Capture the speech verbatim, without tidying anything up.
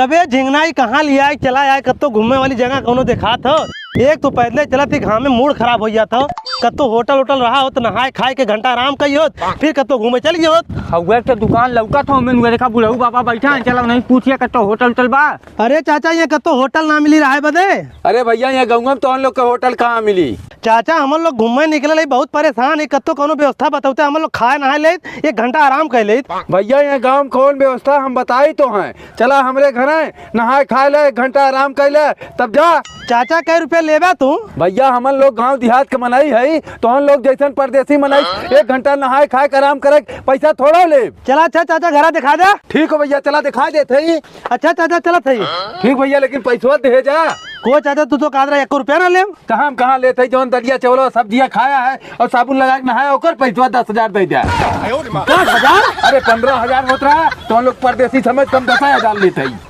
तबे झिंगना, ई कहाँ लियाए, चला आए, कत्तो घूमे वाली जगह कौनो देखात हो। एक तो पैदले चलत ही घाम में मूड खराब होइ जात हो। कत्तो होटल वोटल रहा होत, नहाए खाए के घंटा आराम कई होत, फिर कत्तो घूमे चल गए होत। हउए तो दुकान लौकत हो, ओमेन हुआ देखा बुढ़ऊ बाबा बैठा है, चला नहीं पूछिए कत्तो होटल वोटल बा। अरे चाचा, यहाँ कत्तो होटल ना मिली रहे बदे। अरे भैया, यहाँ गउँवा में तोहन लोग के होटल कहाँ मिली? चाचा, हमन लोग घूमे निकले रही, बहुत परेशान है, कत्तो कौनो व्यवस्था बतौते, हमन लोग खाए नहाए लेत, एक घंटा आराम कर लेत। भैया, यहाँ गाँव में कौन व्यवस्था, हम बताई तो हैं। चला हमरे घर है, नहाए खाए ले, एक घंटा आराम कर ले, तब जा। चाचा, कै रुपया लेबा तू? भैया, हमन लोग गाँव देहात के मनई है, तोहन लोग जैसन परदेसी मनई एक घंटा नहाए खाए के आराम करे के पैसा थोड़ा ले। चला अच्छा चाचा, घरा दिखा दे। ठीक हो भैया, चला दिखा देत है। अच्छा चाचा, चलत है। ठीक भैया, लेकिन पैसवा दे जा। को चाचा, तू तो कहत रहा एक रुपया ना लेब। तो हम कहाँ लेत है, जौन दलिया चावल सब्जिया खाया है और साबुन लगा के नहाया, ओकर पैसवा दस हजार दे जा। दस हजार? अरे, पन्द्रह हजार होत रहा, तोहन लोग परदेसी समझ के हम दस हजार लेत है।